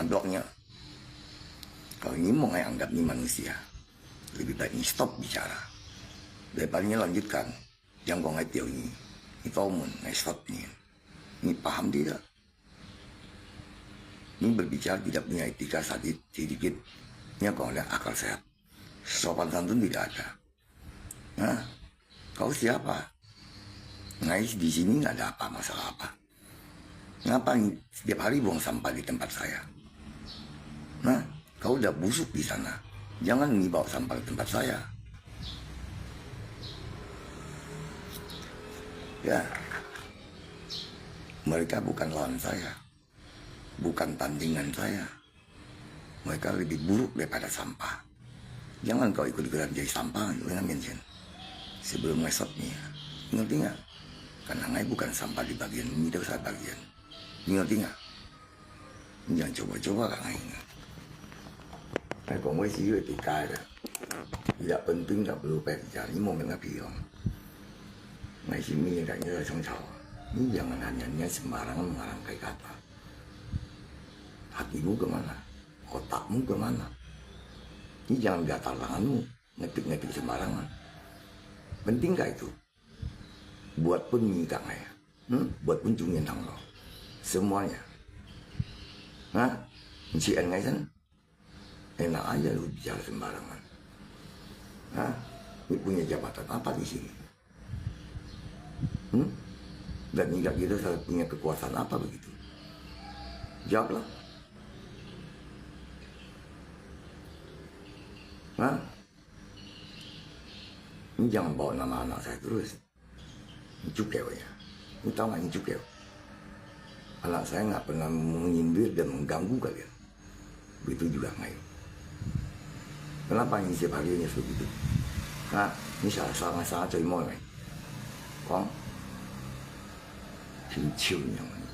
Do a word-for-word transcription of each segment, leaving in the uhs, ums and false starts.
Blok-nya. Kalau ini mo ngai anggap ini manusia, lebih baik ini stop bicara. Daripada ini lanjutkan, jangan kau ngai tio ini, ini tau mun ngai stop ini. Ini paham tidak? Ini berbicara tidak punya etika sedikit. Ini kau ada akal sehat. Sopan santun tidak ada. Hah? Kau siapa? Ngai di sini nggak ada apa, masalah apa. Ngapa setiap hari buang sampah di tempat saya? Nah, kau udah busuk di sana. Jangan ini bawa sampah ke tempat saya. Ya. Mereka bukan lawan saya. Bukan tandingan saya. Mereka lebih buruk daripada sampah. Jangan kau ikut-ikutan jadi sampah di orang mencen. Sebelum ngai stop ini, ngerti nggak? Karena ngai bukan sampah di bagian ini, itu saya bagian. Ngerti nggak? Jangan coba-coba kau ngai ini. Ngai kong wei sih yue tikai dah. Tidak penting, tak perlu pek jadi mau mengapi orang. Ngai sih mi tak ngai cong cau. Ini jangan hanya niat sembarangan mengarangkai kata. Hatimu ke mana? Otakmu ke mana? Ini jangan gatal tanganmu, ngetik-ngetik sembarangan. Pentingkah itu? Buat pun ngitang ya. Hmm? Buat pun cungin tang lo. Semuanya. Hah? Nci en ngai sen? Enak aja lu bicara sembarangan. Hah? Ini punya jabatan apa di sini? Hmm? Dan tidak kita punya kekuasaan apa begitu? Jawablah. Hah? Ini jangan bawa nama anak saya terus. Ini cukup ya. Ini tahu nggak ini cukup? Anak saya nggak pernah menyindir dan mengganggu kalian. Begitu juga ngai. Kenapa ini setiap hari ini seperti itu? Nah, ini salah, salah, salah coy mo ngai. Kong, pinchiu ni yang ni.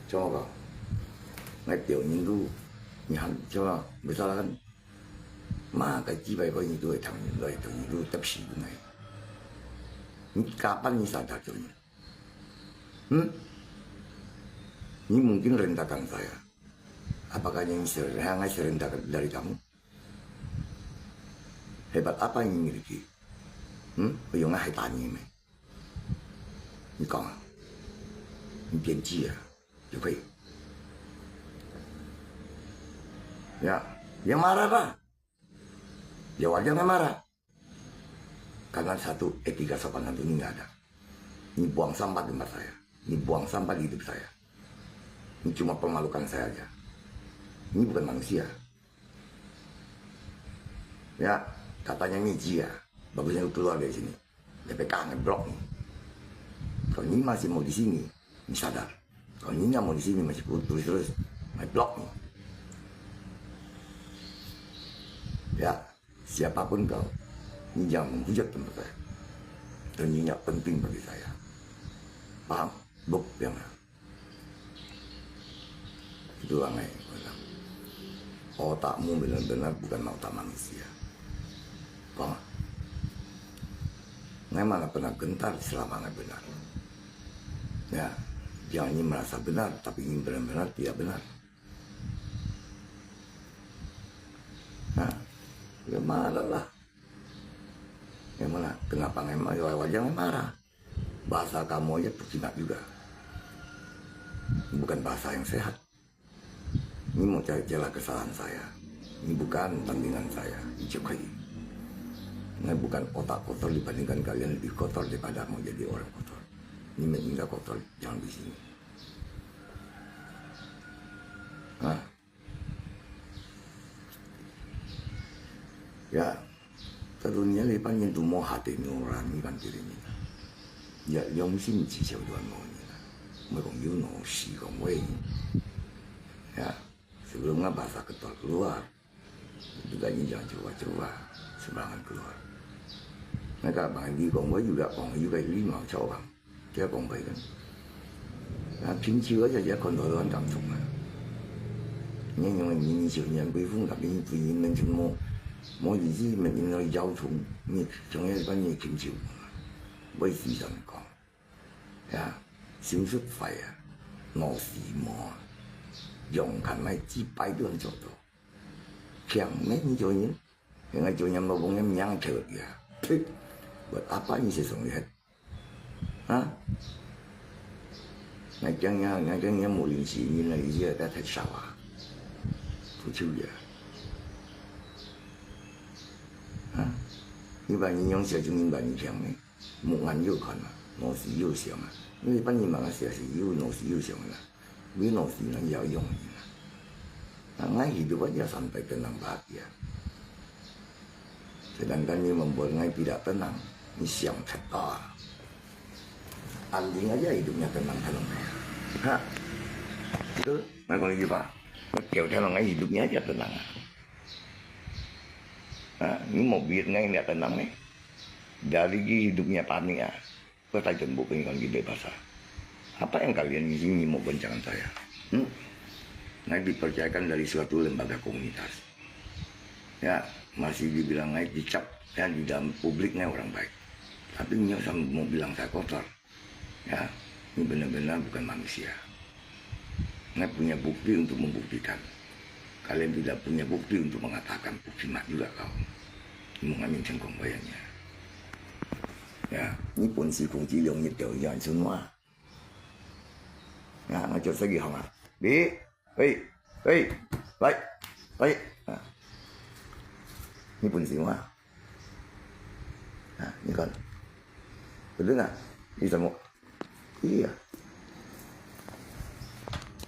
Coba kau, ngai tio ni tu, ni han, coba, besar kan? Maka jibai ko ini tu, tang ni, lai tang ni tu, tapi sih ngai. Ini kapan ini sadar tu ni? Hmm? Ini mungkin rendahkan saya. Apakah ini serendah, ngai serendah dari kamu? Hebat apa yang dimiliki? Hmm? Buyung hai tanya me. 你讲啊，你编辑啊，就可以。Ya, yang marah apa? Ya wajar nggak marah. Karena satu etika sopan santun ini nggak ada. Ini buang sampah di tempat saya. Ini buang sampah di hidup saya. Ini cuma permalukan saya aja. Ini bukan manusia. Ya, katanya ini jia. Bagusnya lu keluar dari sini. Dia pegang blok ni. Kalau ini masih mau di sini, ini sadar. Kalau ini nggak mau di sini, masih terus-terus, ngai blok ni. Ya, siapapun kau, ini jangan menghujat tempat saya. Dan ini nggak penting bagi saya. Paham? Buk, yang Itulah ngai bilang, otakmu benar-benar bukan otak manusia. Paham? Ngai mana pernah gentar selama ngai benar. Ya, jangan ini merasa benar, tapi ini benar-benar tidak benar. Nah, ya marah lah. Yang mana? Kenapa ngai marah? Ya wajar ngai marah. Bahasa kamu aja berjinak juga. Bukan bahasa yang sehat. Ini mau cari celah kesalahan saya. Ini bukan tandingan saya. Ini cukai. Ngai bukan otak kotor dibandingkan kalian lebih kotor daripada mau jadi orang kotor. Ini meninggal kotor, jangan di sini. Hah? Ya, satu niat lepas nyentuh mo hati nurani kan diri ni. Ya, 良心至少都係無人啊。毋係講有腦屎講話。Ya, sebelum bahasa kotor keluar, juga ini jangan coba-coba sembarangan keluar. Mereka bang di kong wei juga kong juga lima cawang. 佢講佢个。啊，平時嗰隻嘢看到都很感動啊。你用你面前人威風，tapi你對人面前無，無意思，面前來搖動，你從一般你平時，我時常講，呀，心術壞啊。腦死毛啊，勇敢，每一擺都能做到。強咩，你做人，應該做人老公个名條啊，呸！Buat apa你是送你 啊？𠊎驚呀，𠊎驚呀，無人死人了，你這个太少啊，不就呀？啊？你把人用小精灵把人強呢？目眼有看啊，腦屎有想啊，因為把人忙啊，是有腦屎有想啊。 Wino sinan ya yung ina. Ang ngai hidup aja sampai tenang bahagia. Sedangkan ni membuat ngai tidak tenang, ni siang kata. Anjing aja hidupnya tenang-tenang. Ha? Betul? Ngai kong hidup apa? Ngai kong tenang, ngai hidupnya aja tenang. Ha? Ni mobil ngai tidak tenang ni. Dari hidupnya panik ah. Kau tak jemput pengikon kita bahasa. Apa yang kalian di sini mau goncangan saya? Hmm? Ngai dipercayakan dari suatu lembaga komunitas. Ya, masih dibilang ngai dicap, ya, di dalam publik ngai orang baik. Tapi nyo sama mau bilang saya kotor. Ya, ini benar-benar bukan manusia. Ngai punya bukti untuk membuktikan. Kalian tidak punya bukti untuk mengatakan bukti mat juga kau. Ni mung amin cengkong bayarnya. Ya, ni pun si kung ci liong ni teo yan semua. Ya, ngajak segi hang ah. Bi, hei, hei, lai, lai. Ha. Ni pun si semua. Ha, ni kan. Betul nggak? Ni semua. Iya.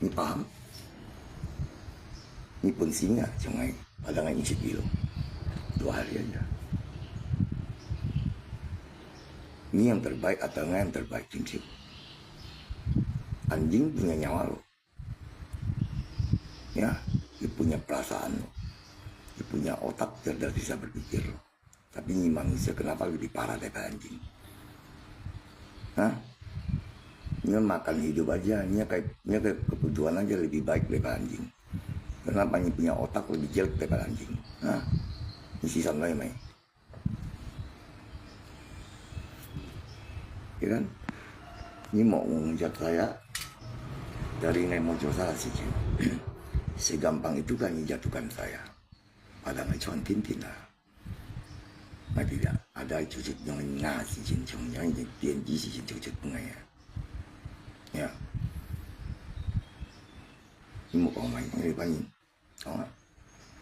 Ni paham? Ni pun si semua, jangan ada ngai isi kilo. Dua hari aja. Ni yang terbaik atau ngai yang terbaik, cincin. Anjing punya nyawa loh. Ya, dia punya perasaan loh. Dia punya otak cerdas bisa berpikir loh. Tapi ni manusia kenapa lebih parah daripada anjing? Hah? Ni makan hidup aja, ni kayak, ni kayak kebutuhan aja lebih baik daripada anjing. Kenapa ni punya otak lebih jelek daripada anjing? Hah? Ni si sampai mai. Ya kan? Ni mau menghujat saya dari ngai mau jual salah sih. Segampang itu kan ni jatuhkan saya. Padahal ngai cuan tintin lah. Ngai tidak ada cucut yang ngah sih, yang yang yang dia di sih cucut ngai ya. Ya. Ni mau kau mai, ni paling. Kong ah,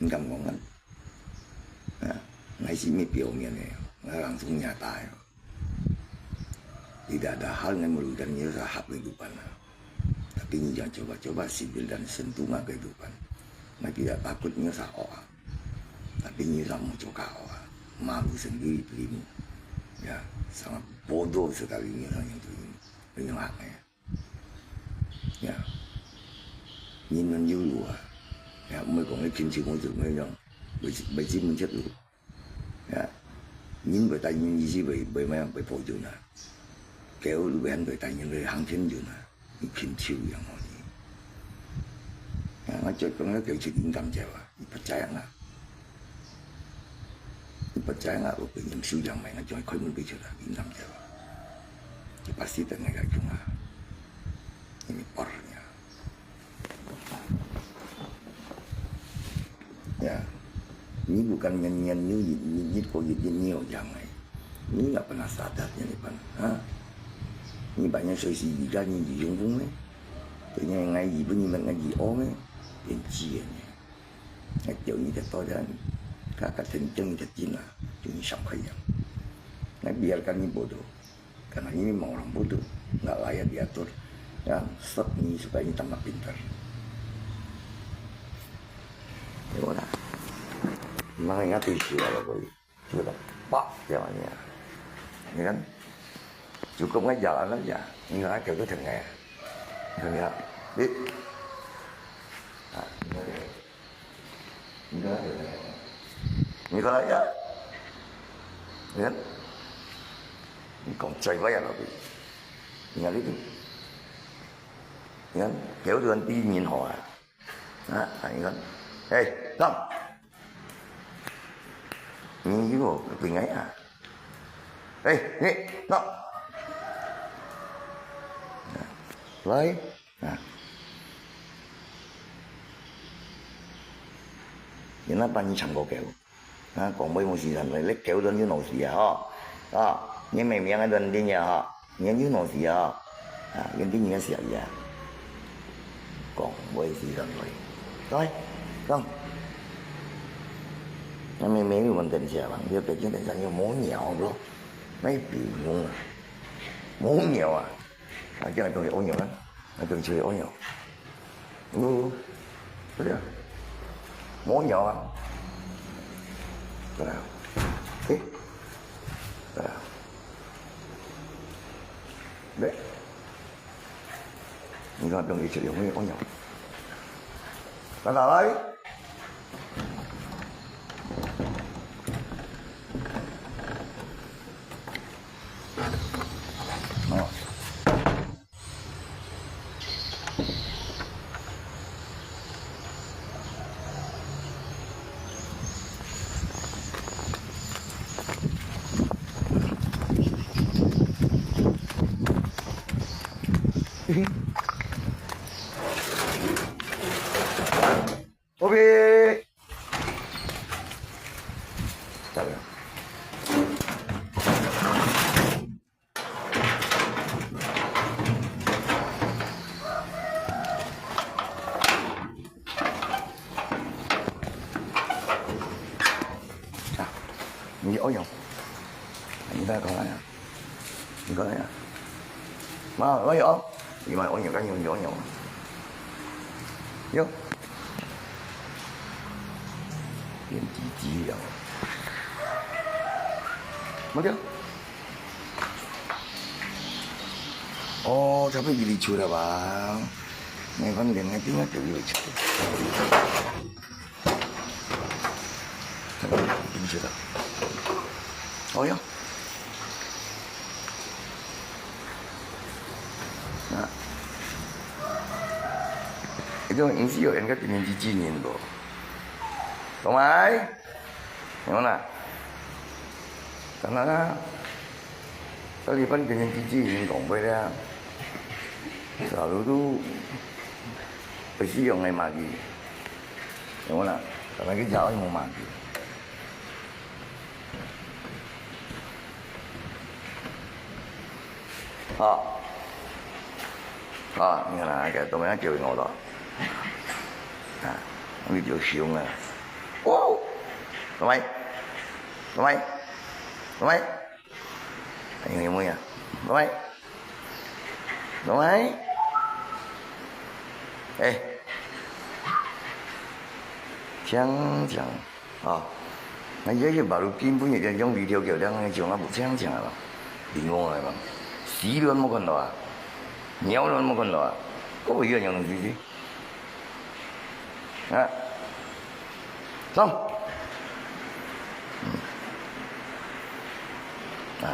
ni kam kong kan? Ya, ngai si mi piau mian eh, ngai langsung nyata eh. Tidak ada hal ngai merugikan ni sa hak kehidupan ah. Tapi ni jangan coba-coba sipil dan sentuh ngai kehidupan. Ngai tidak takut ni sa oh ah. Tapi ni sa mau coba oh ah. Malu sendiri dirimu. Ya, sangat bodoh sekali ni orang yang dirimu. Ini hak eh. Ya. Ni men yulu ah. Ya, mai kong ni kimchi kong tu mai yang. Bai bai ji mun chat lu. Ya. Ni bai tai ni ji bai bai mai bai po jun ah. Keu lu bai han bai tai ni bai hang chen jun ah. Ni kimchi yang oh ni. Ya, ngai chat kong ni keu chat ni kam chat ah. Ni percaya nggak? Ni percaya nggak, aku pinjam sujang mai, ngai cuma kau mun bicara, pinjam chat. Ni pasti tengah ya cuma. Ini parnya. Ya. Ni bukan nyanyian ni, ni, ni kau jadi ni oh jangan. Ni nggak pernah sadar ni pan. Ha? Ni banyak sesi juga ni di jungkung ni. Tanya ngai ibu ni ngai di oh ni. Benci ni. Ngai tiap ni tak tahu dan kakak tentang ni tak cina. Tu ni sampai yang. Ngai biarkan ni bodoh. Karena ini memang orang bodoh, nggak layak diatur. Ya, stop ini supaya ini tambah pintar. Ya udah. Memang ingat itu kalau kau. Sudah pak jalannya. Ini kan cukup ngai jalan aja. Ini ngai kerja tengah. Tengah. Di. Nah, ini. Tinggal aja. Tinggal aja. Ya kan? Ni kong cai bayar tapi. Tinggal itu. Ya kan? Kau tu kan tinggi min hoa. Ha, ha, ni kan. Hei, kong. Ni juga tinggal ya. Hei, ni, kong. Lai. 啊。人家半夜唱歌狗，啊，講話無時間來，你狗卵有腦屎啊，吼？啊，你明明个卵定呀，吼？你有腦屎啊，吼？啊，用定你个小姨啊。講話時間來，來，講。那明明有問等車嘛，你要北京等車，你有摸鸟咯？那有病啊？摸鸟啊？ 啊，叫你同佢屙尿啦，啊，同佢出去屙尿。嗯，對啊，屙尿啊。對啊，誒，對啊，對。你看，同佢出去屙尿，屙尿。來，來，來。 啊，你屙尿，你再過來啊，你過來啊，媽，我有，你媽屙尿，趕緊去屙尿，有，變雞雞了，沒掉。 哦，差不多一里出了吧？那反正那边那就有出。看到一里出了。哦哟。啊。這種飲食有應該天天去經營不？懂嗎？ 有啦，當然啦，到底半天天自己已經講過了，假如都不是用的嘛，有啦，當然去找用嘛。 好。好，你看啦，該東西叫我了。啊，你就凶啊。哦，拜拜，拜拜，拜拜。哎，有没有？拜拜，拜拜。哎，锵锵。 哦，那這个baru根本就用video叫，兩个像啊無像像啊咯，另外个嘛，屎卵無看到啊，尿卵無看到啊，各位有用是不是？啊，走。嗯。啊，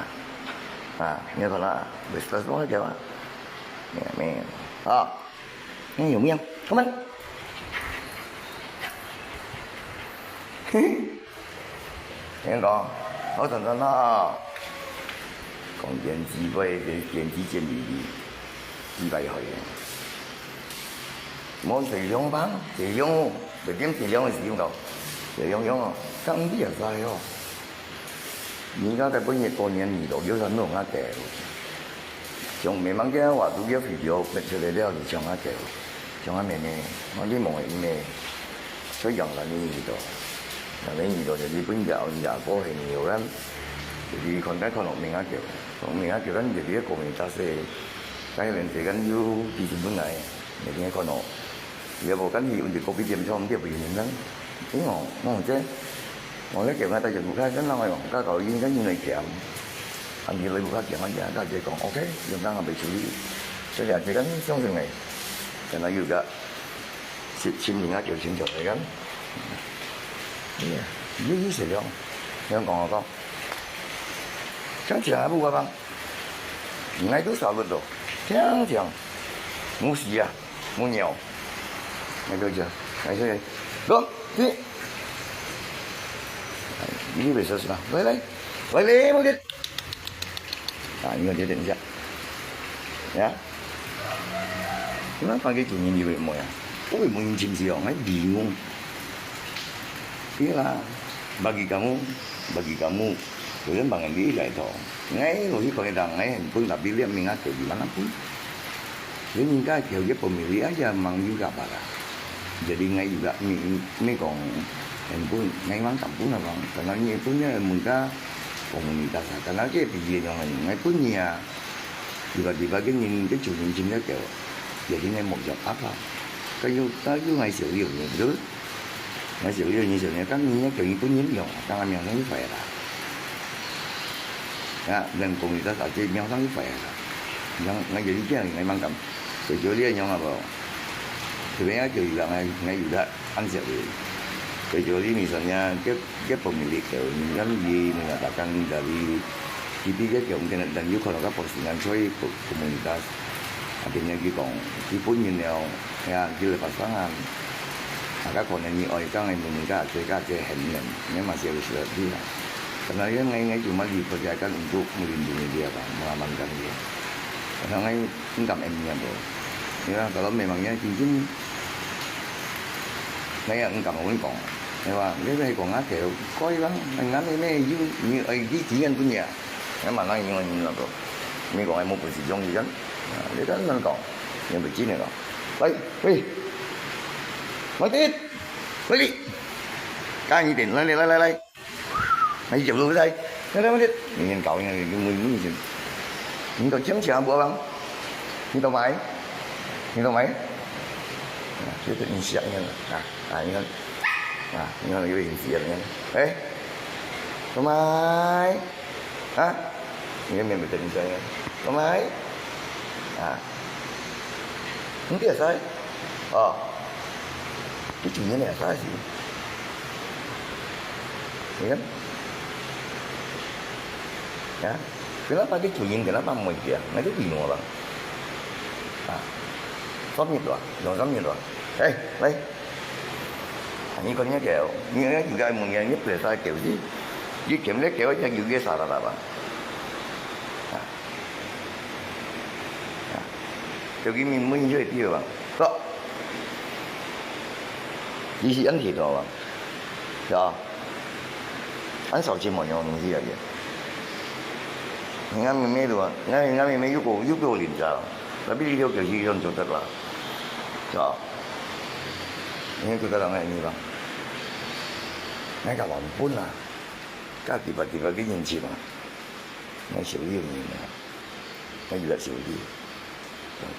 啊，你看啦，wis pas semua jawab. Ya, men. Ah. 哎，有没有？Come on。嘿嘿，聽講，好等等啦，講電子杯，電子煎米米，幾百塊錢。無最香吧，最香，最點最香个時間到，最香香哦，當地也在哦。 人家在本月過年，你都有人弄啊个。像每晚个話，都要video拍出來了，就像啊个，像啊妹妹，我你望个妹妹，所以养个你耳朵，养个耳朵就是本月后日啊，过很牛人，就是看待看落明啊个，从明啊个，咱就是个国民大事，但是人世间有几十分来，每天看哦。 也無敢去，有一个咖啡店坐，毋知有人呢。因為哦，我這，我咧叫佢帶隻顧客，跟人講，價格已經跟人來談，啊，你來顧客講啊，價格講，OK，用單啊，袂處理。所以啊，這个相信个，可能有个心，心靈啊，就清楚个。哎呀，你意思了，你講我講，像這樣不過吧？ 𠊎都salute咯，強強，無屎啊，無尿，𠊎都講，𠊎講，走，去，哎，你袂說是吧？來來，來來，我給，啊，你看這等一下，呀，你看，看个主人有个妹啊，我个妹真是哦，还礼貌。对啦，bagi kamu, bagi kamu，有人帮人一来头，哎，我去看一档，哎，很笨，tapi lihat mingat ke di mana pun。人家条件不美丽，哎呀，mang juga bala。Jadi ngai juga，你你讲，很笨，ngai mang kampung abang，karena你笨呢，mereka komunitas，karena dia pergi yang lain，ngai pun ya。Tiba-tiba cái nhìn cái chủ nhân chính cái kiểu, jadi ngai một giọt áp à. Cái yêu, cái yêu ngai xỉu yêu như thế. Ngai xỉu yêu như thế, cái mình nhớ kiểu như pun nhìn dòng, cái mình không phải là. Ya, dan komunitas aja mình không phải là. Yang ngai jadi cái ngai mang kam. Cái chỗ dia yang apa? Sebenarnya cái juga ngai ngai juga ăn xỉu yêu. Cái chỗ dia misalnya cái Cái pemilik tu, kan di mengatakan dari T P dia, dia mungkin dan you kalau ka postingan, so komunitas. Akhirnya dia kong, dia pun you know, ya, dia lepas tangan. Maka konon ni oi kang yang meminta, saya kata, saya hendak, memang saya harus lebih lah. Karena dia ngai-ngai cuma dipercayakan untuk melindungi dia, kan, mengamankan dia. Karena ngai 毋敢應人無。你看，到尾慢慢仔，真正，𠊎也毋敢同你講，係吧？你係講啊，條該啦，人家妹妹有，你愛去支援分你啊，你慢慢應該應該做。你講還無本事用時間，啊，你跟人講，你毋真个講，來，喂，快點，快點，加一點，來來來來來。 哎，走路在，來來來，你搞應該有問問題。你都聽清楚無？你都買？你都買？啊，這個你想一下啊，啊，你看，啊，你看有影子啊，你看，哎，都買，啊，你看沒有等一下，都買，啊，你別塞，哦。 Itu cuma ni apa sih? Ya kan? Ya. Kenapa dia cunyin? Kenapa mau dia? Nah, itu bingung orang. Ah. Sampai tu, dong sampai tu. Eh, lai. Ah, ni kau ni kêu, ni juga mungkin ni biasa kêu sih. Dia kêu dia kêu aja juga salah apa. Ah. Ah. Jadi min mun je dia bang. Kok. Di si ăn thì đó bang. Ya. Ăn sao chỉ mau yang gì aja. Ngan meme tu, ngan ngan meme yuko yuko lin sa. Tapi dia kêu si yang tu tak lah. Ya. Ini tu tak lah ngan ini bang. Ngan kawan pun lah. Kak tiba-tiba ke yang si bang. Ngan siapa yang ni? Ngan juga siapa?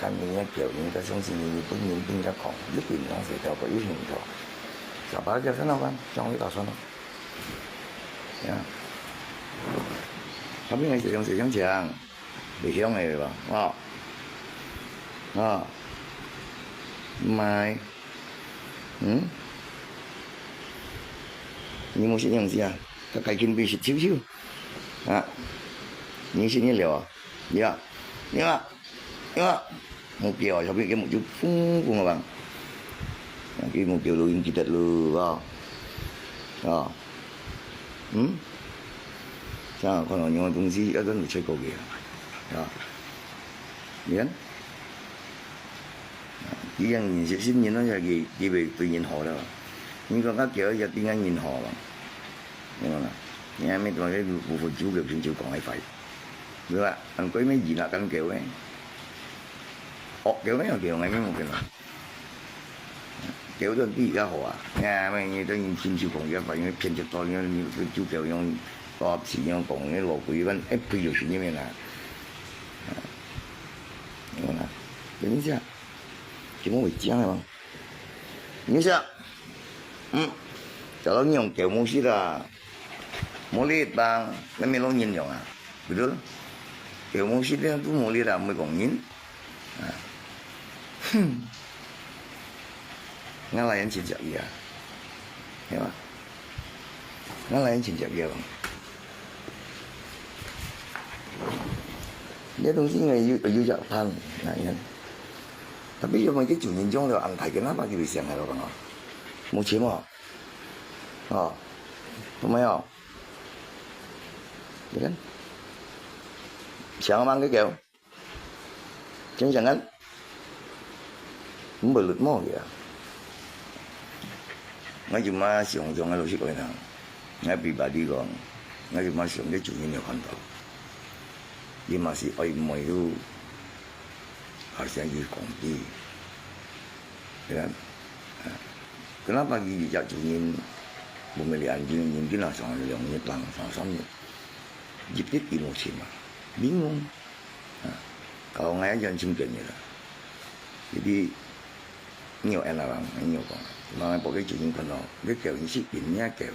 Kan ni yang kêu ni tak song sini ni pun ni pun tak kong. Dia pun yang saya tahu kok ini tu. Siapa aja sana kan? Yang kita sana. Ya. Tapi ngai siang siang siang. Di siang ngai ba? Ha. Ha. Mai. Hmm? Ni mo si yang sia. Ka kai kin bi si chiu chiu. Ha. Ni si ni liao. Ya. Ya. Ya. Mục tiêu, sau khi cái mục tiêu phung phung bang. Cái mục tiêu lu in kita lu, ha. Ha. Hmm? Sa, kono yung tungsi, si ada lu cek kogi. Ha. Yan? Iyang yin si sin yin ya ki ki be tu yin ho la. Ni ko ka kyo ya ting an yin ho la. Ni ma na. Ni ai me tu ke bu fu ju ke pin ju kong ai fai. Dua, ang koi me yin la kan kyo eh. Ok kyo me kyo ngai me mo kyo na. Kyo tu ti ya ho a. Ya me ni tu yin pin ju kong ya fai, ni pin ju to ni ni ju kyo yung to si yung kong ni lo kui ban eh pui ju ni me na. Ni ma na. Ni sia. Cuma wei jiang ya bang. Ni sia. Hmm. Kalau ni yung kyo mo si la. Mo li bang, na me lo yin yung a. Betul? Kyo mo si la tu mo li la mo kong yin. Ha. Hmm. Ngan layan chin jak iya. Ya. Ngan layan chin jak iya bang. Dia dong si ngai yu yu jak pan. Nah, ya. Tapi yo mai ke junin jong lo an thai kenapa kita siang lo bang. Mo chin mo. Ha. Mo mai yo. Ya kan? Siang mang ke kyo. Chính xác anh. 毋會落毛个啊。𠊎就嘛想像个老實講啊，𠊎比白你講，𠊎就嘛想个主任有看到，你嘛是愛妹都，好像去讲的，对吧？啊，kenapa佢一主任，我们的安静，人家那上两日、两三日，一直都没去嘛，bingung。 啊，搞到𠊎也真心疼个啦。Jadi，你有安那人，你有讲，人个报个主任看到，你叫你失敬，你也叫，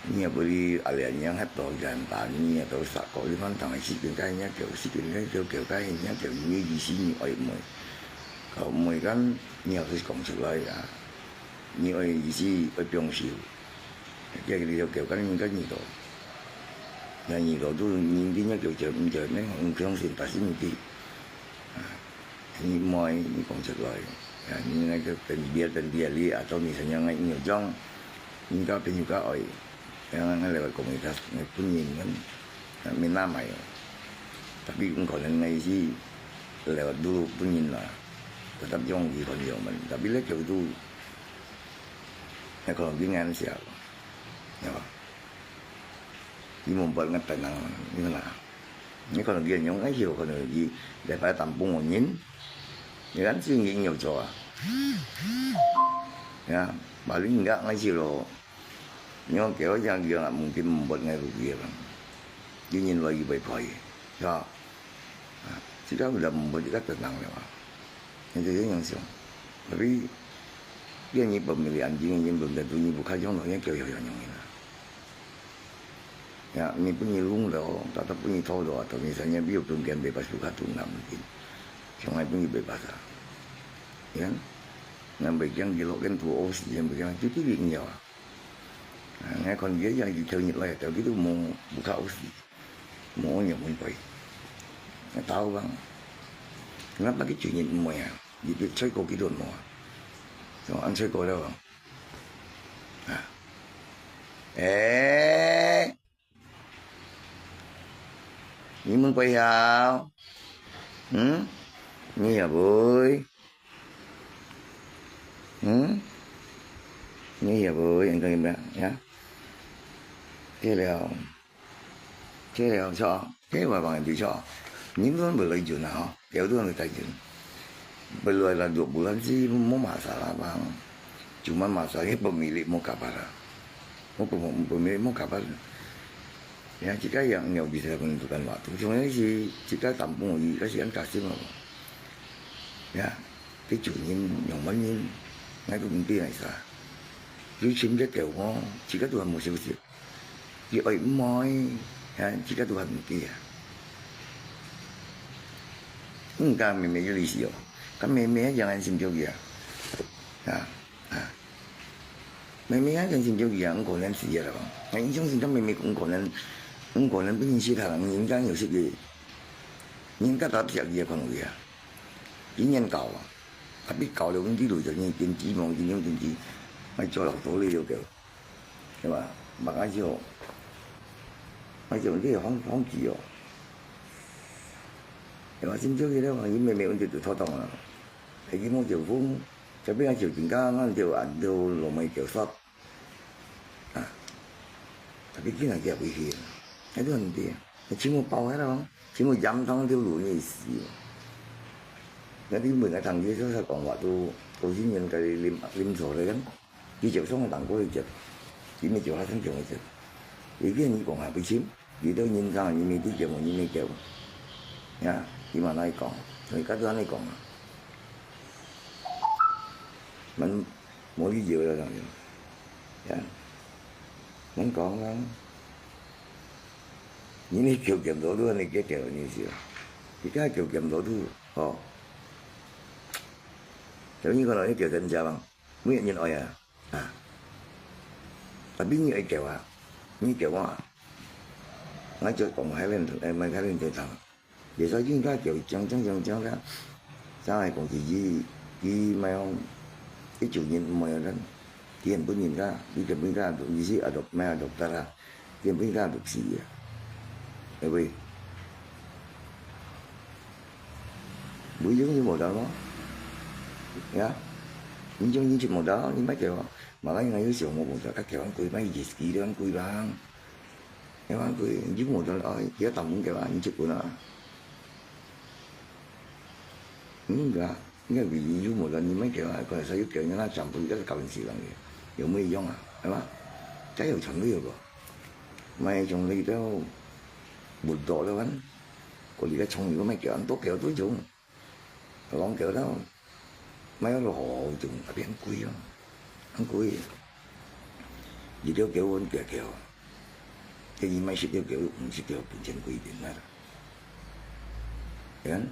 你也不是阿莲样，还多人打你，也都杀过，你反正失敬，该你也叫失敬，你叫叫该你也叫，你的意思你爱问，搞问讲，你要是讲出来啊，你爱意思爱放手。 Jadi你就叫跟人家耳朵，那耳朵都人家叫叫毋叫，你毋相信，但是毋知。啊，你莫，你讲出来，啊，你那个分别分别，你啊，到你身上个有种，人家朋友家爱，然后那个讲一下，那本人们，啊，没那么有，tapi可能那是，lewat dulu本人啦，tetap yang di konyo man，tapi lewat jauh tu，那可能bingung siapa。 你看，你membuat ngat tenang，你看啊，你可能佢用个時候，可能佢禮拜當半个人，你看自己有做啊，呀，paling enggak ngasih lo，你看佢好像佢啊，mungkin membuat ngai rugi啊，佢人來佢會賠，是吧？啊，自家有人membuat自家tenang了啊。 你就这样想。Tapi，dia你pemilihan，你你belum tentu你不看中了，你就要要用啦。Ya，你不你弄了，他他不你偷了，他你三年没有中间没把手卡tunang mungkin，从来不你没把他。Ya，那没讲你落跟土屙屎，也没讲就这个你要啊。啊，那看你这样一条你来，到底都没不靠屎。 Mo nyo mun poi. Nggak tahu, Bang. Kenapa gitu nyin mo ya? Jadi, choi ko gitu mo. So, an choi ko dah, Bang. Ah. Eh. Nyi mun poi ya? Hmm? Nyi ya, boy? Hmm? Nyi ya, boy? Yang kau ya? Oke, liao. 這了錯，這話講對錯，人都會來準啊，吼，有都會來準。Belum ada dua bulan sih，無masalah，Bang。Cuma masalahnya pemilik mau kabar啊，我 pemilik mau kabar。Ya，這個yang yang bisa menentukan waktu，重要是這個kampung，佢個時間kasih嘛。Ya，佢主人、樣般人，𠊎都毋知係啥。佢尋隻狗吼，自家都還無消息。 佢愛毋愛，哈，自家都還毋知啊。嗯，佮妹妹有意思哦，佮妹妹一樣很心焦佢啊，啊，啊，妹妹一樣心焦佢啊，毋可能死啊啦，𠊎相信佮妹妹毋可能，毋可能不認識他啦，人家有識个，人家打不了佢啊，可能佢啊，一年搞啊，啊，被搞了，問題就係你電子網，電子電子，愛做老多了，就。 對吧？Makanya，makanya你放放棄哦。對吧？真正个咧，你妹妹問題就妥當啊。係佢無招風，這邊啊招人家，俺就俺就落尾就煞。啊，tapi佢那个危險，那就很低，全部包下來咯，全部染上條路你死。那你問个同學就是講話都都是人家啉啉錯了。 佢就算係當過一隻，佢乜就發生這樣一隻。佢跟你講還不清，佢都認真，你乜對佢講，你乜叫，呀，佢嘛來講，所以佢都恁樣講啊。蠻無理由了，當然，呀，恁講啊，你乜叫佢做都恁樣叫，你知啊？佢該叫佢做都，哦，所以你講到你叫人家嘛。 每日人愛啊，啊，tapi你愛叫啊，你叫我啊，𠊎就講海邊，誒，買海邊就當，也是應該叫，講講講講啦，上海講自己，佢買哦，一九年毋愛啊，佢很不人家，佢根本家，佢是adopt，買adopt啦。 Dia pun kan adopt sendiri. Eh, weh. Bujang ni modal mah. 呀，你種你就無得，你莫叫，馬來人有想無無得，佢叫人貴，莫一支兩貴吧，兩貴，你就無得，哎，佢要打工个吧，你就滾啊。嗯，對啊，你看你有無得，你莫叫啊，可能是有叫人家全部一个搞人死人个，有没有用啊？对吧？加油全都有个，买种类都不多了，我里个葱油卖给人多给多种。 浪狗啦，買了好種，啊，變貴啊，很貴。一條狗分幾條，這你買十條狗，五十條本錢貴一點啦。你看，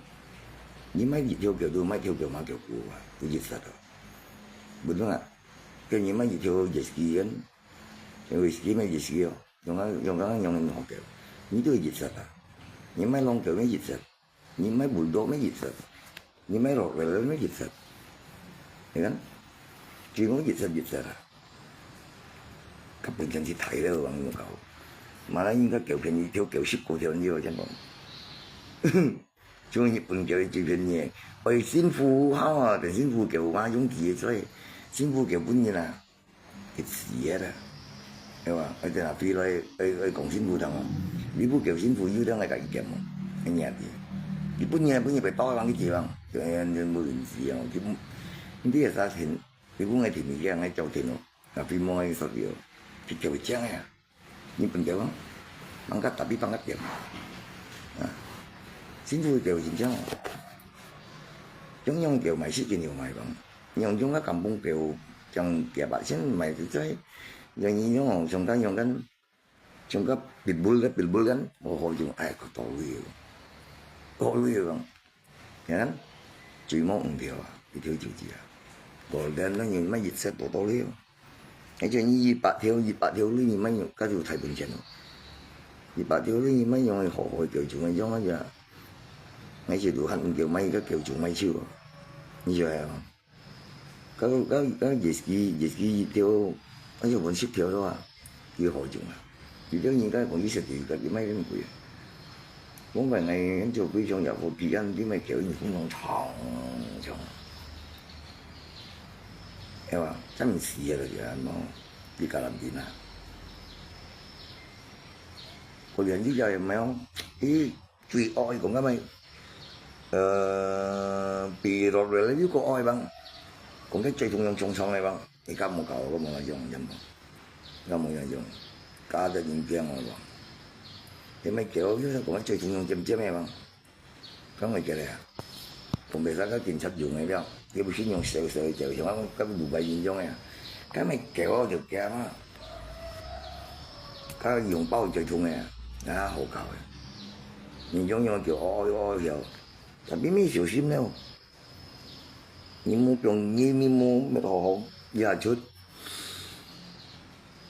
你買一條狗都買條狗買狗股啊，都一十啊。不對啊，這你買一條一十元，因為十買一十哦，用啊用啊用好狗，你都一十啊，你買浪狗買一十。 你買bulldog乜一隻，你買rottweiler乜一隻，你看，全部一隻一隻啊。佢本身係大了，王有搞。馬來人家狗便宜，條狗十過條，你有聽過？就日本狗最便宜，愛辛苦好啊，但辛苦狗嘛，用佢个嘴，辛苦狗本人啊。 佢死个啦，對吧？而且啊，飛來，愛，愛講辛苦當哦，你不夠辛苦，有當來甲佢減哦，恁樣的。佢本人，本人會倒來幫佢接啊，就恁樣無人知啊。佢，你也是天，你不愛天，你這樣來交天哦，啊，飛毛个說的哦，佢就會講呀。 日本狗啊，人家tapi放个店啊，辛苦狗真正啊，樣樣狗買，四斤有買吧，樣樣个kampung狗，像幾百千買就在，人家用哦，像个用个，像个pitbull个pitbull个，我好用，哎，个道理哦，道理哦。 你看，最毛五條啊，一條就係啊。Golden那你買一隻多多了，而且你一百條，一百條你買用，該就大本錢咯。一百條你買用好好个狗種个樣啊，而且都還五條買一个狗種買手啊，你曉得啊？ 該，該，該一支，一支一條，該就分十條了啊，佢好種啊。有兜人家講一隻就家己賣恁貴啊。講白𠊎做非常也無必要，你賣狗你分人長長，係吧？真係死啊，就係喏，你家人dinner。我連你家也沒有，你 最愛講个咩？呃，比rottweiler又過愛吧？講个最重要重傷个吧？你敢無搞，我無用，真無，我無用用，加得人驚我吧？你咪叫，你講个最重要尖尖个吧？敢會記得啊？講袂使个警察用个了。 你毋信用小小个，像我講，甲魯班人樣个，甲咩狗仔就驚啊，甲用豹最痛个，啊，好搞个。你樣樣就哦哦哦，tapi你小心了，你無放，你你無好好，你也出，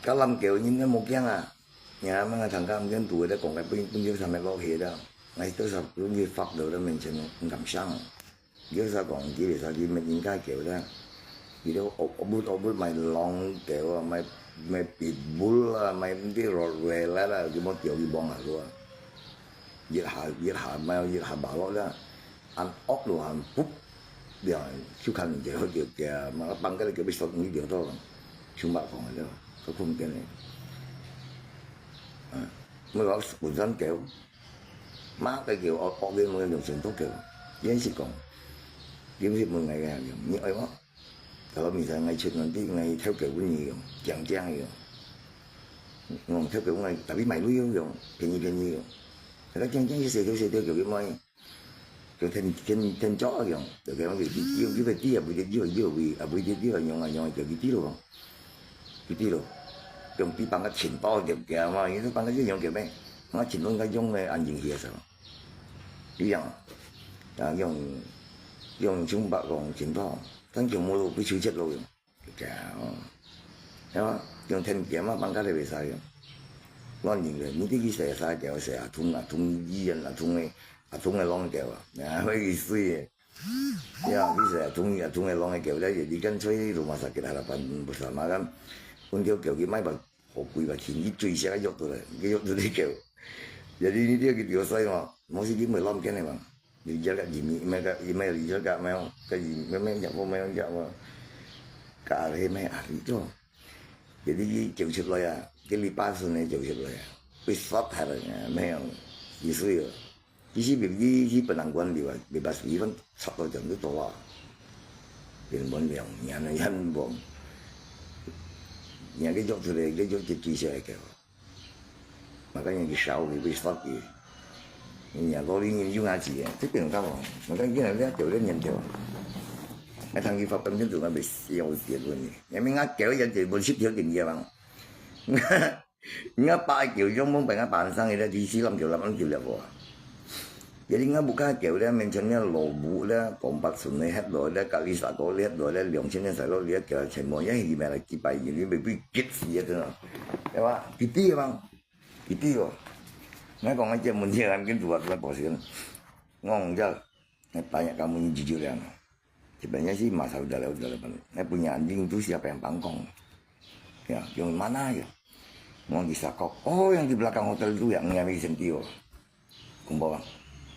甲濫狗，你也無驚啊。你阿媽个聽甲毋見拄个咧講个，本本就上面落去了，哎，多少容易發到了面前，毋敢上。 有時講，佢會使去搣人家狗啦，佢兜惡惡物惡物賣狼狗啊，賣賣pitbull啊，賣毋知rottweiler啦，佢莫釣佢網下咯。一下一下賣一下馬落啦，恁惡咯，恁ปุ๊，了，就看人家好釣嘅，嘛放个狗要索你釣到，就莫講了，都空間呢。啊，莫講本身狗。 嘛，該个惡惡个，無用心毒个，演示講，演示問𠊎个，你愛無？佢講毋使，𠊎出問題，𠊎偷狗分你用，講講个用。我偷狗分𠊎，tapi買鐳用，便宜便宜用。佢講講講，一細條細條狗去買，就天天天朝用，就講佢佢佢佢佢啊，毋得佢佢啊，毋得佢啊，用啊用啊，就佢佢咯。 佢知咯，用比放个錢包就驚嘛，因為放个一樣叫咩？我錢包應該用个安靜些个，一樣，啊，用用錢包講錢包，但叫無路，不求chết路用，就驚哦，係嘛？用天劍啊，放个都袂使用，亂用个，你自己寫寫叫寫啊，通啊，通醫院啊，通个啊，通个浪叫啊，啊，會死个。 Ya, bisa, tungi, tungi long ke, udah jadi kan cuy rumah sakit harapan bersama kan. Untuk kau gimana, hopui ba chin, itu isi ayo tu lah, ayo tu di kau. Jadi ni dia gitu, saya mah, mesti gimana long kene bang. 你這個移民，那個，那個，你這個沒有，可以，沒有，沒有，沒有，沒有，該阿里，沒有阿里做。Jadi佢救出來啊，佢里巴順个救出來啊，被殺害了啊，沒有，意思有。其實佢，佢，佢本人管理啊，bebas佢分殺到全部做啊，根本沒有，人家人無，人家捉出來，佢就直接下來个。 Makanya佢燒佢，佢stop佢。Ini lalu ini juga sih ya, tapi entah apa. Makanya dia dia jauh dia nyentil. Ngai thang ki fa pen tu ngai bes ya usia tu ni. Yang menga kau yang tu boleh sih dia tinggi bang. Ngai pa kau yang mau penga pansang ida di silam kau lapan kau lihat apa. Jadi ngai buka kau dia mention dia lobu dia, kompak sunai het lo dia, kali sako lihat lo dia, liang sini saya lo lihat kau cuma ya ini merah kipai ini bebek kit sih ya tu. Ya ba, piti bang. Piti ko. Ngai kong ngai cek mun cek kan kin tuat lah bosin. Ngong cek. Ngai tanya kamu ni jujur ya. Sebenarnya sih masalah udah lah, udah lah. Ngai punya anjing tu siapa yang pangkong? Ya, yang mana ya? Ngong di sakok. Oh, yang di belakang hotel itu yang ngai ambil sendiri. Kong bawa.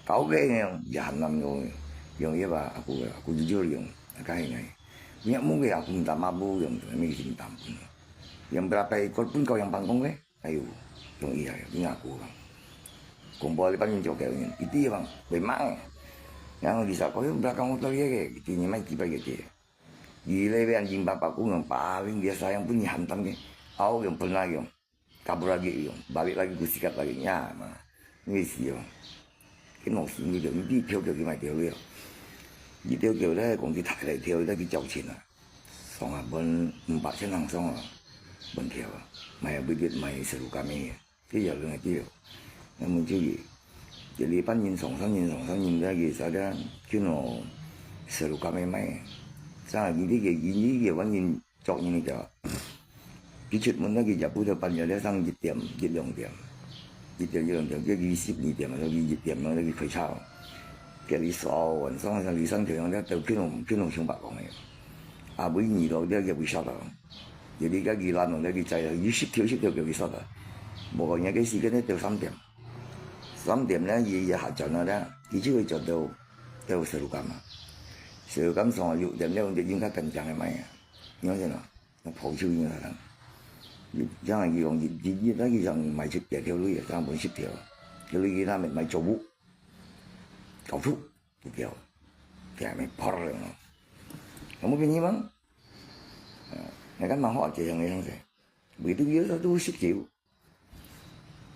Kau ke yang jahanam yang, yang iya ba aku, aku jujur yang. Kayak ini. Punya mu ke aku minta mabu yang tu, ambil sini tampun. Yang berapa ekor pun kau yang pangkong ke? Ayo, yang iya, yang aku bang. Kong bawa lipat yang joget ni. Itu ya bang, memang. Yang di sakok yang belakang hotel ya ke, itu ni mai kipai ke. Gila be anjing bapak ku yang paling biasa yang punya hantam ke. Au yang pernah yang. Kabur lagi yang. Balik lagi ku sikat lagi. Ya, mana. Ini sih yang. Cái nổ súng đi kiểu đi theo kiểu cái mày theo đi. Đi theo kiểu đấy, cũng đi thải lại theo đấy, đi chào chiến à. Xong à, bên, bên bác sẽ năng xong à. Bên theo à. Mày à, biết biết mày sẽ lũ cà mì. Cái giờ lưng này tiêu. Nên mình chứ gì. Jadi pan nhìn sòng sân, nhìn sòng sân, nhìn ra gì sao đó. Chứ nó sẽ lũ cà mì mày. Sao là gì đi kì, gì đi kì, vẫn nhìn chọc nhìn đi kì. Kì chụp mình đó kì chụp bữa đầu pan giờ đó sang dịch tiệm, dịch lòng tiệm. Dịch tiệm, dịch lòng tiệm, cái kì ship nhị tiệm, rồi kì dịch tiệm, rồi kì khởi sao. Cái lý số, vẫn xong, lý sang kiểu đó, tao kì nó, kì nó xuống bạc con này. À, bữa nhị đó, cái kì bị sao đó. Jadi kì lan nó, kì chạy, kì ship thiếu, ship thiếu, kì bị sao đó. Bố con nhà cái gì cái này tao sáu tiệm. Sáu tiệm đó, gì, gì hạ chọn nó đó. Kì chỉ có chọn tao, tao sẽ lũ cà mà. Sẽ lũ cà xong, lũ tiệm đó, ông chỉ dùng các cành trắng này mày. Nhớ thế nào? Nó phổ chịu như thế nào? Chẳng là gì còn gì, gì, gì đó, gì rằng mày ship tiền theo lũy, sang bốn ship theo. Theo lũy gì đó, mày, mày cho bố. Cậu thúc, tụi kiểu. Thì mày phó rồi nó. Không có cái gì mà. Ờ, này cái mà họ chỉ rằng này không thể. Vì tôi nhớ tôi ship chịu.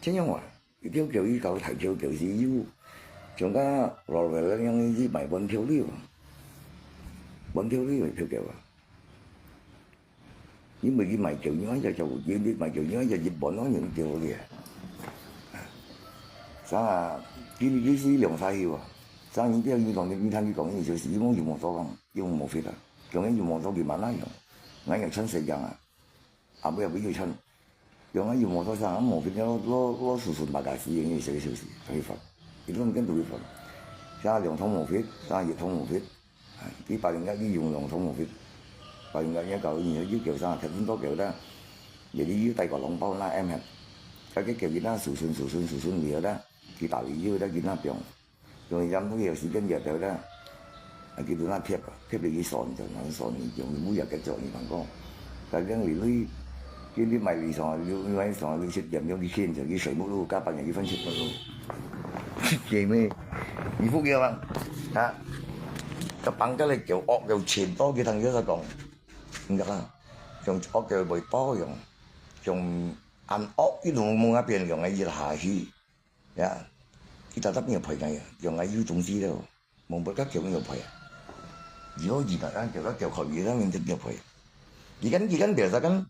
Thế nhưng mà, cái theo kiểu ý cậu thầy theo kiểu gì yêu. Chúng ta rồi về là những gì mày vẫn theo lũy mà. Vẫn theo lũy mà theo kiểu à. 因為佢賣狗肉就做，佢賣狗肉就日本咯，用狗个。啥啊？佢佢是兩儕去啊？啥人叫你講，你聽佢講，你就是佢講有無做講，有無fit啊？講有無做佢慢慢用，俺有穿水樣啊，啊不要不要穿，用啊有無做啥，無fit咯，咯咯手手把它洗，因為這個就是可以放，一頓跟都會放，啥兩桶無fit，啥一桶無fit。 佢把人家利用用通無fit，把人家也搞你又叫啥，特別多叫啦，也你又帶個籠包那M hat，該个叫佢那手伸手伸手伸了啦，佢打理又在佢那邊，用一張都有時間也得啦，啊，佢都那貼啊，貼了一算就難算，你用你不要跟做你讲讲，反正你你，佢你买你上，你买上，你七点钟你现在你睡目路，加班也一分七分路，姐妹，你不给吗？啊？ Kapangkal leh kieu ok kieu chin to ki thang yo sa kong. Enggak lah. Kieu ok kieu bơi to kieu. Kieu ăn ok ki lùng mông á pian kieu ngai yi ha hi. Ya. Ki ta tap nhiều phơi ngai. Kieu ngai yu tung si leo. Mông bơi các kieu nhiều phơi. Yo yi na kan kieu các kieu khỏi yi na mình kieu phơi. Yi kan yi kan biasa kan.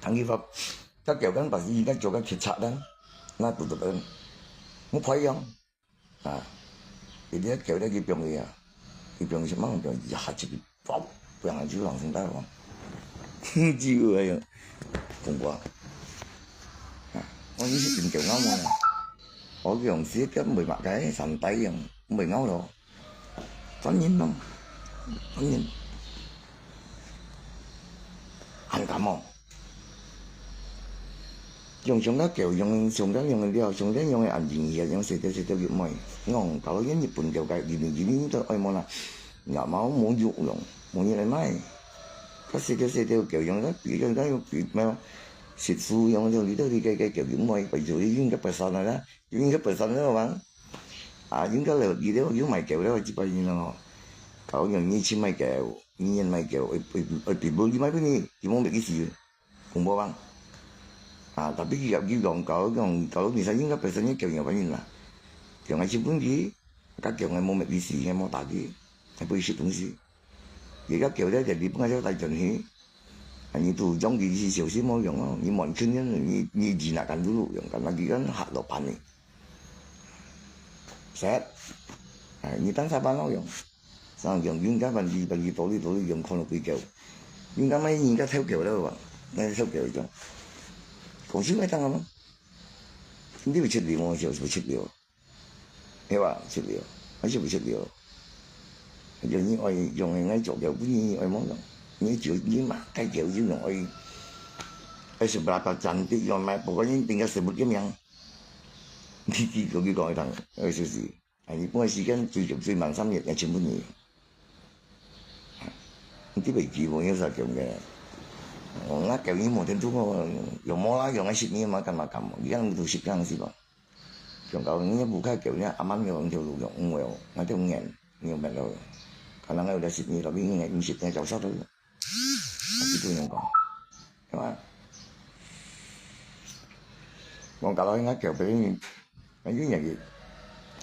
Thang ki phap. Các kieu kan pasti yi kan kieu kan thịt chak kan. Na tu tu kan. Mu phơi yang. À, thì biết kiểu đó cái piong gì à? Cái piong gì mà piong gì hạt chip bóp, piong hạt chip lòng sông ta không? Chịu rồi, không qua. À, có những cái kiểu ngáo mà. Có cái ông xếp cái mười mạc cái sàn tay không, mười ngáo đó. Tón nhìn không? Tón nhìn. Anh cảm ơn. 用像个狗，用像个用个料，像个用个眼睛一樣，用細條細條肉買。講，搞到人日本狗个，一年一年都愛買啦。若毛無肉用，無人來買。佢細條細條狗用个，比較該用比咩，食素用用，你到底該該狗肉買，擺就應該不散了啦，應該不散了嘛。啊，應該了，你了有買狗了，幾百人了吼。搞用你去買狗，你人買狗，愛愛愛比不你買不你，你莫別个事。 公婆房。啊，tapi佢佢講，搞講搞，你才應該本身要狗有反應啦。狗愛食飯佢，佢狗愛無乜意思，愛無打佢，還不會食東西。佢个狗咧，就你不愛叫帶轉去。啊，你都將佢是小心莫用哦，你滿村人，你你只拿กัน dulu 用，กัน lagi kan hak dopan ni. Set. 哎，你當下班咯用。 上用，應該問佢，問佢道理道理用看到幾久。應該買人家偷狗了吧？那偷狗一種。講起來當然咯，你會出力嗎？就係出力，係吧？出力，還是會出力。就你愛用个，愛做狗，不你愛麼用？你就你嘛，該狗就用愛，愛是berapa cantik用嘛，不過你定个sebut个名。你你講佢講一趟，愛就是。 哎，一般時間最少最慢三日也全部你。你都袂記無，有啥講个？哦，那狗你無天主哦，有無啦？有愛食你嘛，幹嘛幹嘛？你看都食這樣是吧？像搞你不開狗，你阿媽沒有條路用，嗯，我有，那就眼，你有沒有？可能有的食你，tapi你也不食，你早上都有。 Itu yang kong. Kama. Kong kalau ingat kau beli ni, ayo ya gitu.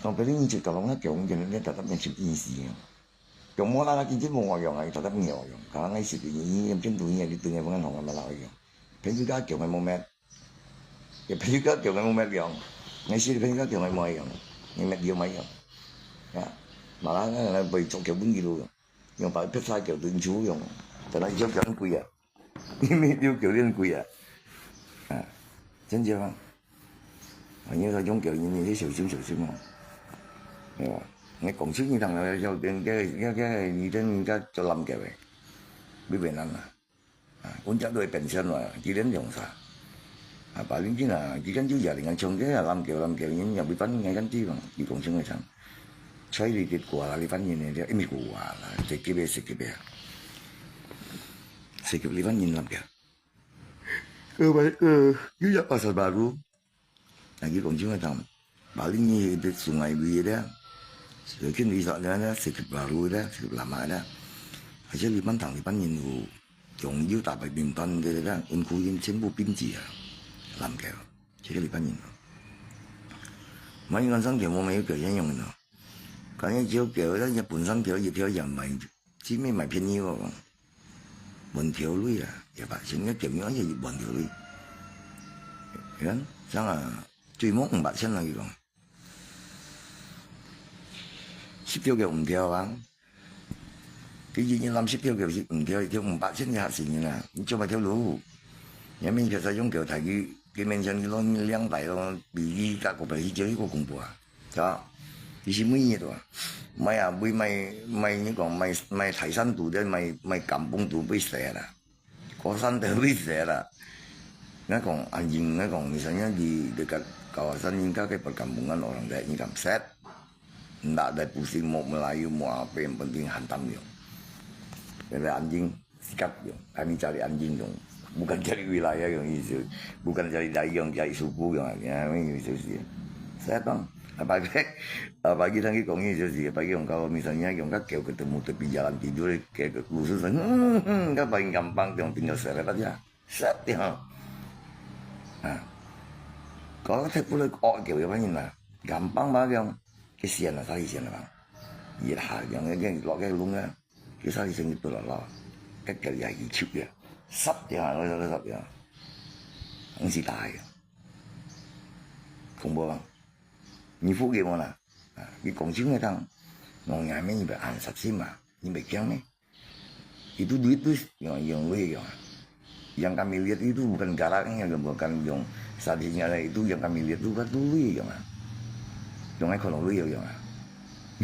Kong beli ni juga kalau ingat kau mungkin dia tetap yang sih isi. Kau mau lah lagi dia mau ngayong, tetap ngayong. Kalau ngai sih ini yang pintu ni, di dunia pengen hong malah ngayong. Pengen juga kau mau met. Ya pengen juga kau mau met yang. Ngai sih pengen juga kau mau yang. Ni met dia mau yang. Ya. Malah ngai boleh cok kau pun gitu. 用白白菜叫對手用，但係就叫人貴啊，因為就叫人貴啊，啊，真正啊，啊，你說用叫人，你小心小心啊，係吧？你講出你當然要跟跟跟跟你跟人家做濫叫的，你袂難啊，啊，阮家都會變成嘛，幾點用啥？ 啊，paling gina，佢跟住也另外唱歌啊，濫叫濫叫，人也會反應个，跟住嘛，佢講唱个唱。Cari di kuala，你反應个，因為kuala，食級个食級个，食級你反應濫叫。呃，呃，又要pasar baru，啊，佢講唱个唱。 Paling ni di sungai bui dia. Sedikit di sana dia, sedikit baru dia, sedikit lama dia. Aja lipan tang lipan yin wu. Yong yu ta bai bin tan dia dia, un ku yin chen bu bin ji ya. Lam keo. Jadi lipan yin. Mai ngan sang dia mo mai keo yan yong no. Kan yan jiu keo, yan ya pun sang keo, ya tiao yan mai. Chỉ mới 買便宜个講，換條鐳啊，一百千，一點樣也換條鐳。你看，像啊，最多五百千啦，佢講。十條个毋條啊，佢一日攬十條个是毋條，一條五百千个嚇死人啊！你做麼條路？你明天再用條大佢，佢面前佢攞兩百咯，比你價格比佢少一個公布啊！ 啊，佢係每日啊，賣啊，會賣賣，你講賣賣泰山肚个，賣賣甘榜肚會死啦，高山都會死啦。你講安靜，你講你想要你你个高山人家个不甘榜啊，orang dah你敢set，ndak ada pusing mau Melayu mau apa yang penting hantam dia. Jadi anjing. Sikap yong, kami cari anjing yong. Bukan cari wilayah yong itu. Bukan cari dayung, cari suku yong. Ya, itu sih. Saya bang, apa apa kita kita kong itu sih. Apa kita kalau misalnya kita keo ketemu tepi jalan tidur, keo ke khusus, hmm, hmm, kan paling gampang yong tinggal seret aja. Set ya. Nah, kalau saya pula kok keo apa ni lah? Gampang banget yong. Kesian lah, saya kesian lah bang. Iya lah, yong yong lok yong lung ya. 佢生意生意不落落，結果也係出嘅，十點啊，十點啊，毋使大嘅。恐怖啊！你福建人啊，啊，你講真个講，我也沒有安殺心嘛，你沒驚咩？Itu duit tu yang yang lui yang. Yang kami lihat itu bukan galaknya, bukan yang sadisnya itu yang kami lihat itu kan lui yang. Yang ekonomi yang.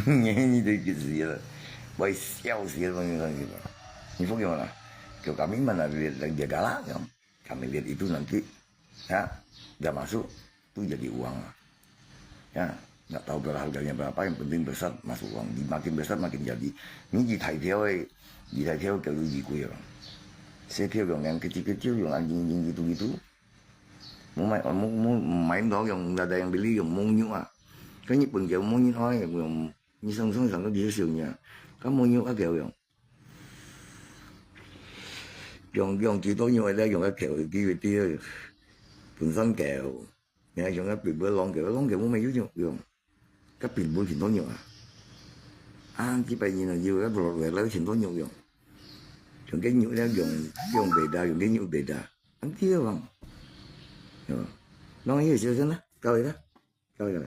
Ini dia gitu ya. Wah, sial sial bang gitu. Ni bagaimana? Kalau kami mana lihat dia galak yang. Kami lihat itu nanti Ya, dah masuk, tu jadi uang lah. Ya, nak tahu berapa harganya berapa, yang penting besar masuk uang. Di-, makin besar makin jadi. Ni di Thai Thiau eh, di Thai Thiau kalau di kuih orang. Saya Thiau yang, yang kecil-kecil, yang anjing-anjing gitu-gitu. Mau main, mau, mau main dong yang nggak ada yang beli, yang mau nyuk ah. Kan Nhật Bản kiểu mau nyuk ah, yang, yang 二三十歲个少年，敢無肉啊條樣？用用幾多肉咧？用个條幾个啲，本身條，你還用个皮膚浪條，浪條無咩有用用，个皮膚全多肉啊！啊，幾百年了，有个落來了全多肉用，用个肉咧用用袂得，用个肉袂得，咁啲个話，係嘛？當然有少少啦，夠啦，夠啦。